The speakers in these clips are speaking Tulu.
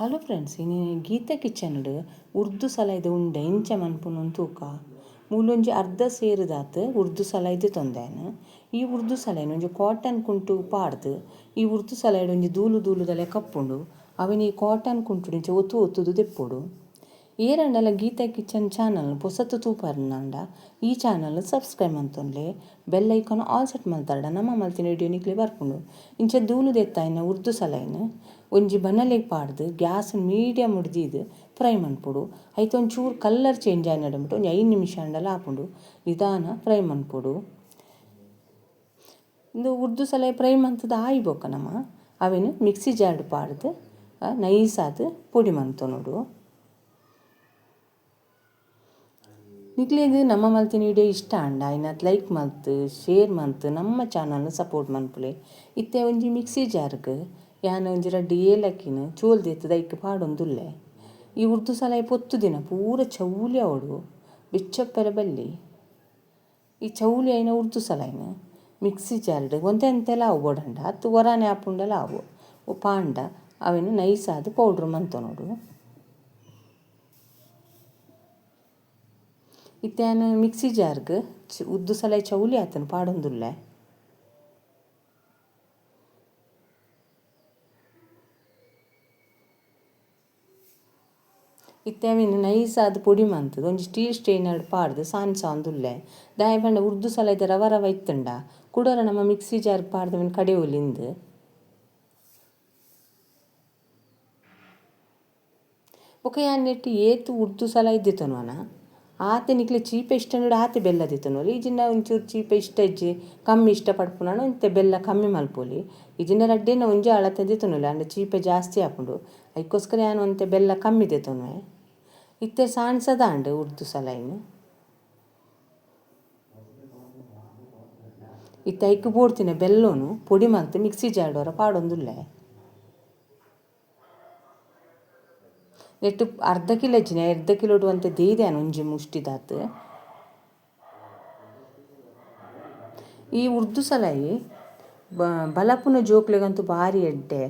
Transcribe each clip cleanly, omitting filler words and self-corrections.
Hello friends, ಇನಿ ಗೀತಾ ಕಿಚನ್ ಉರ್ದು ಸಲಾಯ್ದ ಉಂಡೆ ಇಂಚ ಮನ್ಪುನು ತೂಕ. ಮೂಲೊಂಜಿ ಅರ್ಧ ಸೇರುದಾತ್ ಉರ್ದು ಸಲಾಯ್ದ ತೊಂದೆನ್. ಈ ಉರ್ದು ಸಲಾಯ್ನ್ ಒಂಜಿ ಕಾಟನ್ ಕುಂಟು ಪಾಡ್ದು ಈ ಉರ್ದು ಸಲಾಯ್ಡ್ ಒಂಜಿ ದೂಲು ದೂಲುದ ಕಪ್ಪುಂಡು. ಅವೆನ್ ಈ ಕಾಟನ್ ಕುಂಟುಡು ಇಂಚ ಒತ್ತು ಒತ್ತುದು ದೆಪ್ಪೊಡು. ಏರಂಡಲ ಗೀತಾ ಕಿಚನ್ ಚಾನಲ್ ಪೊಸತು ತೂಪರ್ನಾಂಡ ಈ ಚಾನಲ್ ಸಬ್ಸ್ಕ್ರೈಬ್ ಮಂತೊನ್ಲೆ, bell icon all set ಮಲ್ತಾಡ ನಮ್ಮ ಮಲ್ತಿನ ವಿಡಿಯೋ ನಿಕ್ಲೆ ಬರ್ಪುಂಡು. ಇಂಚ ದೂಲು ದೆತ್ತಾಯಿನ ಉರ್ದು ಸಲಾಯ್ನ್ ಒಂಜಿ ಬನಲೆಗ್ ಪಾಡ್ದು ಗ್ಯಾಸ್ ಮೀಡಿಯಂ ಉಡ್ದಿದ್ ಫ್ರೈ ಮನ್ಪೊಡು. ಐತ ಒಂಚೂರು ಕಲರ್ ಚೇಂಜ್ ಆಯಿನಡಂಬಿಟ್ಟು ಒಂಜಿ 5 ನಿಮಿಷ ಆಂಡಲ ಆಪುಂಡು. ನಿಧಾನ ಫ್ರೈ ಮನ್ಪೊಡು. ಇಂದು ಉರ್ದು ಸಲಾಯ್ ಫ್ರೈ ಮಂತುದು ಆಯಿ ಬೊಕ್ಕ ನಮ ಅವೆನ್ ಮಿಕ್ಸಿ ಜಾರ್ಡ್ ಪಾಡ್ದು ನೈಸಾದ್ ಪೊಡಿ ಮಂತೊನೊಡು. ನಿಕ್ಲೆಗ್ ನಮ್ಮ ಮಲ್ತಿನ ವಿಡಿಯೋ ಇಷ್ಟ ಆಂಡ ಐನಾತ್ ಲೈಕ್ ಮಲ್ತ್, ಶೇರ್ ಮಲ್ತ್, ನಮ್ಮ ಚಾನಲ್ನ ಸಪೋರ್ಟ್ ಮನ್ಪುಲೆ. ಇತ್ತೆ ಒಂಜಿ ಮಿಕ್ಸಿ ಜಾರ್ಗ್ ಯಾನ್ ಒಂಜಿ 2 ಏಲಕ್ಕಿನ ಚೋಲ್ ದೆತ್ತುದು ಐಕ್ ಪಾಡೊಂದುಲ್ಲೆ. ಈ ಉರ್ದು ಸಲಾಯ್ ಪೊತ್ತು ದಿನ ಪೂರ ಚೌಲಿ ಆವೊಡು, ಬೆಚ್ಚಪ್ಪೆರೆ ಬಲ್ಲಿ. ಈ ಚೌಲಿ ಆಯಿನ ಉರ್ದು ಸಲಾಯ್ನ್ ಮಿಕ್ಸಿ ಜಾರ್ಡ್ ಒಂತೆಂತೆಲ ಆವು ಬೋಡಂಡ ಅತ್ತು ಒರಾನೆ ಆಪುಂಡಲ ಆವು ಪಾಂಡ ಅವೆನ್ ನೈಸಾದ್ ಪೌಡ್ರ್ ಮಂತೊನೊಡು. ಇತ್ತೆ ಯಾನ್ ಮಿಕ್ಸಿ ಜಾರ್ಗ್ ಉದ್ದು ಸಲಾಯ್ ಚೌಲಿ ಆತನ್ ಪಾಡೊಂದುಲ್ಲೆ. ಇತ್ತೆ ಅವೆನ್ ನೈಸಾದ್ ಪೊಡಿ ಮಂತುದು ಒಂಜಿ ಸ್ಟೀಲ್ ಸ್ಟ್ರೈನರ್ ಪಾಡ್ದು ಸಾಂದುಲ್ಲೆ. ದಾಯೆ ಪಂಡ ಉರ್ದು ಸಲಾಯ್ದ ರವ ರವ ಇತ್ತುಂಡ ಕುಡೊರ ನಮ್ಮ ಮಿಕ್ಸಿ ಜಾರ್ಗ್ ಪಾಡ್ದು ಅವೆನ್ ಕಡೆಯೊಲಿಂದು. ಬೊಕ ಯಾನ್ ನೆಟ್ಟ್ ಏತ್ ಉರ್ದು ಸಲಾಯ್ ದೆತೊನುವನ ಆತೆ ನಿಕ್ಲೆ ಚೀಪೆ ಇಷ್ಟ ಅಂಡ ಆತೆ ಬೆಲ್ಲ ದೆತೊನೊಲಿ. ಇಜಿಂಡ ಒಂಚೂರು ಚೀಪೆ ಇಷ್ಟ ಇಜ್ಜಿ ಕಮ್ಮಿ ಇಷ್ಟ ಪಡ್ಪುನಂಡ ಒಂತೆ ಬೆಲ್ಲ ಕಮ್ಮಿ ಮಲ್ಪೊಲಿ. ಇಜಿಂಡ ರಡ್ಡೇನ ಒಂಜಿ ಅಳತೆ ದೆತೊನೊಲಿ ಆಂಡ ಚೀಪೆ ಜಾಸ್ತಿ ಆಪುಂಡು. ಐಕೋಸ್ಕರ ಯಾನ್ ಒಂತೆ ಬೆಲ್ಲ ಕಮ್ಮಿ ದೆತೊನುವೆ. ಇತ್ತೆ ಸಾಣ್ಸದಾಂಡ್ ಉರ್ದು ಸಲಾಯ್ನ್. ಇತ್ತೆ ಐಕ್ ಬೋಡ್ತಿನ ಬೆಲ್ಲೊನು ಪೊಡಿ ಮಲ್ತ್ ಮಿಕ್ಸಿ ಜಾರ್ಡ್ ಒರ ಪಾಡೊಂದುಲ್ಲೆ. ನೆಟ್ಟ್ ಅರ್ಧ ಕಿಲೋ ಇಜ್ಜಿನೆ ಅರ್ಧ ಕಿಲೋಡು ಒಂತೆ ದೀದ್ಯಾನ್ ಒಂಜಿ ಮುಷ್ಟಿದಾತ್. ಈ ಉರ್ದು ಸಲಾಯಿ ಬಲಪುನ ಜೋಕ್ಲೆಗಂತೂ ಬಾರಿ ಎಡ್ಡೆ.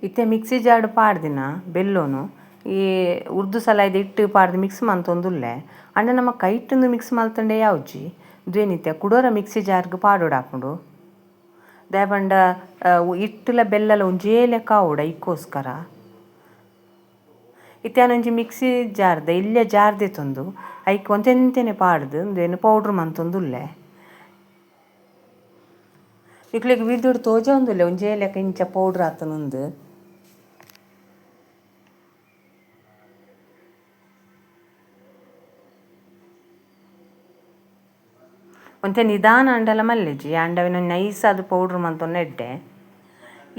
ಇತ್ತೆ ಮಿಕ್ಸಿ ಜಾರ್ಡ್ ಪಾಡ್ದಿನ ಬೆಲ್ಲೊನು ಈ ಉರ್ದು ಸಲಾಯ್ದ ಇಟ್ಟು ಪಾಡ್ದು ಮಿಕ್ಸ್ ಮಂತೊಂದುಲ್ಲೆ. ಅಂಡ ನಮ್ಮ ಕೈಟುಂದು ಮಿಕ್ಸ್ ಮಲ್ತಂಡೆ ಯಾವ್ಜಿ ದ್ವೇನಿತ್ಯ ಕುಡೋರ ಮಿಕ್ಸಿ ಜಾರ್ಗ್ ಪಾಡೊಡಾಪುಂಡು. ದಾಯೆ ಪಂಡ ಇಟ್ಟುಲ ಬೆಲ್ಲಲ ಒಂಜೇ ಲೆಕ್ಕ ಆವೊಡು ಐಕೋಸ್ಕರ. ಇತ್ತೆ ಯಾನೊಂಜಿ ಮಿಕ್ಸಿ ಜಾರ್ದ ಎಲ್ಯ ಜಾರ್ ದೆತೊಂದು ಐಕ್ ಒಂತೆಂತೆನೆ ಪಾಡ್ದು ಉಂದೆನ್ ಪೌಡ್ರ್ ಮಂತೊಂದುಲ್ಲೆ. ನಿಕ್ಲೆಗ್ ವಿಡಿಯೋಡ್ ತೋಜೊಂದುಲ್ಲೆ ಒಂಜೇ ಲೆಕ್ಕ ಇಂಚ ಪೌಡ್ರ್ ಆತುಂಡು. ಒಂತೆ ನಿಧಾನ ಆಂಡಲ ಮಲ್ಲೆಜಿ ಆಂಡ ಅವೆನ್ ನೈಸ್ ಆದ್ ಪೌಡ್ರ್ ಮಂತೊಂದು ಎಡ್ಡೆ.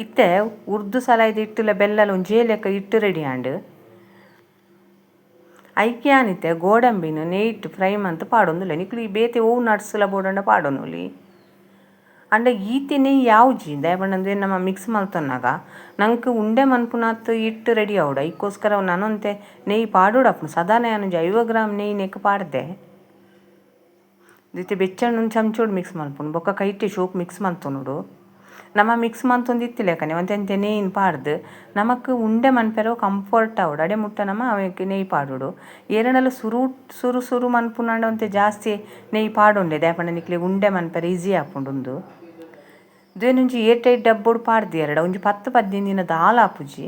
ಇತ್ತೆ ಉರ್ದು ಸಲಾಯ್ದ ಇಟ್ಟುಲ ಬೆಲ್ಲಲ ಒಂಜೇ ಲೆಕ್ಕ ಇಟ್ಟು ರೆಡಿ ಆಂಡ್. ಐಕ್ ಯಾನ್ ಇತ್ತೆ ಗೋಡಂಬಿನ್ ನೆಯ್ಟ್ ಫ್ರೈ ಮಂತ್ ಪಾಡೊಂದುಲ್ಲೆ. ನಿಕುಲು ಈ ಬೇತೆ ಒವು ನಟ್ಸ್ಲ ಬೋಡಂಡ ಪಾಡೊನೊಲಿ. ಆಂಡ ಈತೆ ನೆಯ್ಯಿ ಯಾವ್ಜಿ ದಾಯೆ ಪಂಡ ಉಂದೆನ್ ನಮ ಮಿಕ್ಸ್ ಮಲ್ತೊನ್ನಗ ನಂಕ್ ಉಂಡೆ ಮನ್ಪುನಾತ್ ಇಟ್ಟು ರೆಡಿ ಆವೊಡು. ಐಕೋಸ್ಕರ ನನೊಂತೆ ನೆಯ್ಯಿ ಪಾಡೊಡಾಪುಂಡು. ಸಾಧಾರಣ ಯಾನ್ ಒಂಜಿ 50 ಗ್ರಾಮ್ ನೆಯ್ಯಿ ನೆಕ್ಕ್ ಪಾಡ್ದೆ. ಇತ್ತೆ ಬೆಚ್ಚಣ್ಣು ಚಮಚೋಡು ಮಿಕ್ಸ್ ಮಲ್ಪುನು ಬೊಕ್ಕ ಕೈಟೆ ಶೋಕ್ ಮಿಕ್ಸ್ ಮಲ್ತೊನೊಡು. ನಮ ಮಿಕ್ಸ್ ಮಂತೊಂದು ಇತ್ತಿಲೆಕ್ಕನೆ ಒಂತೆಂತೆ ನೆಯ್ಯಿನ್ ಪಾಡ್ದು ನಮಕ್ ಉಂಡೆ ಮನ್ಪೆರೆ ಕಂಫರ್ಟ್ ಆವೊಡು. ಅಡೆ ಮುಟ್ಟ ನಮ ಅವೆಕ್ ನೆಯ್ಯಿ ಪಾಡೊಡು. ಏರೆಂಡಲ ಸುರು ಸುರು ಸುರು ಮನ್ಪುನಾಂಡ ಒಂತೆ ಜಾಸ್ತಿ ನೆಯ್ಯಿ ಪಾಡೊಂಡೆ ದಾಯೆ ಪಂಡ ನಿಕ್ಲೆಗ್ ಉಂಡೆ ಮನ್ಪೆರೆ ಈಸಿ ಆಪುಂಡು ಉಂದು. ಉಂದೆನ್ ಏರ್ ಟೈಟ್ ಡಬ್ಬೋಡು ಪಾಡ್ದಿಯೆರಡ ಒಂಜಿ 10-15 ದಿನ ದಾಲ ಆಪುಜಿ.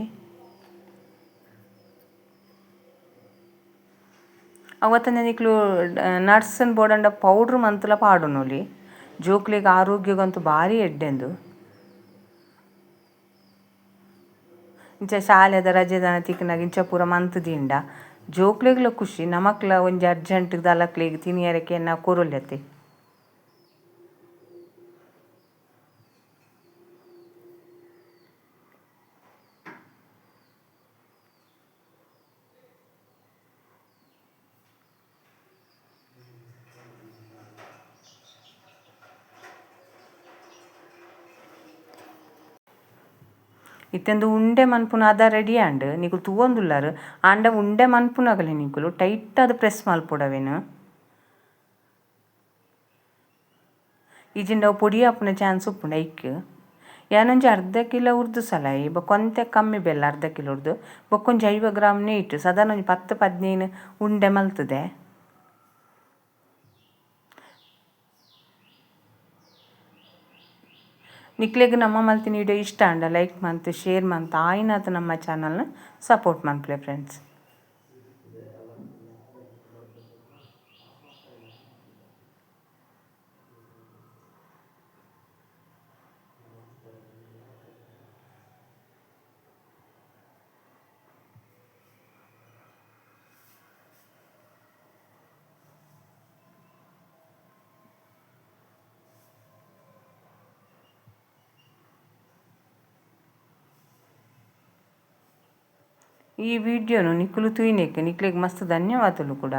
ಅವತ್ತನೆ ನಿಕ್ಲು ನಟ್ಸ್ನ್ ಬೋಡಂಡ ಪೌಡ್ರ್ ಮಂತುಲ ಪಾಡೊನೊಲಿ. ಜೋಕ್ಲೆಗ್ ಆರೋಗ್ಯಗಂತೂ ಬಾರಿ ಎಡ್ಡೆಂದು. ಇಂಚ ಶಾಲೆದ ರಜೆದಾನ ತಿಕ್ಕುನಗ ಇಂಚ ಪೂರ ಮಂತ್ ದಿಂಡ ಜೋಕ್ಲೆಗ್ಲ ಖುಷಿ, ನಮಕ್ಲ ಒಂಜಿ ಅರ್ಜೆಂಟ್ ದಲಕ್ಲೆಗ್ ತಿನಿಯೆರೆ ಕೇನ್ನ ಕೊರೊಲ್ಯತೆ. ಇತ್ತೆಂದು ಉಂಡೆ ಮನ್ಪುನ ಅದ ರೆಡಿ ಆಂಡ್ ನಿಕುಲು ತೂವೊಂದುಲ್ಲರ್. ಆಂಡ ಉಂಡೆ ಮನ್ಪುನಗಲೆ ನಿಕುಲು ಟೈಟ್ ಆದ್ ಪ್ರೆಸ್ ಮಲ್ಪೊಡು ಅವೆನ್. ಇಜಿಂಡ ಅವು ಪೊಡಿ ಆಪುನ ಚಾನ್ಸ್ ಉಪ್ಪುಂಡು ಐಕ್. ಯಾನೊಂಜಿ ಅರ್ಧ ಕಿಲೋ ಉರ್ದು ಸಲಾಯಿ ಬೊಕ ಒಂತೆ ಕಮ್ಮಿ ಬೆಲ್ಲ ಅರ್ಧ ಕಿಲೋರ್ದು ಬೊಕ್ಕೊಂಜಿ 50 ಗ್ರಾಮ್ ನೀಟ್ ಸಾಧಾರಣ ಒಂಜಿ 10 15 ಉಂಡೆ ಮಲ್ತದೆ. ನಿಕ್ಲೆಗ್ ನಮ್ಮ ಮಲ್ತಿನ ವಿಡಿಯೋ ಇಷ್ಟ ಆಂಡ ಲೈಕ್ ಮಂತ್ ಶೇರ್ ಮಂತ್ ಆಯಿನಾತ್ ನಮ್ಮ ಚಾನಲ್ನ ಸಪೋರ್ಟ್ ಮನ್ಪುಲೆ ಫ್ರೆಂಡ್ಸ್. ಈ ವಿಡಿಯೋನು ನಿಕುಲು ತೂಯಿನೆಕ್ ನಿಕ್ಲೆಗ್ ಮಸ್ತ್ ಧನ್ಯವಾದಲು ಕೂಡ.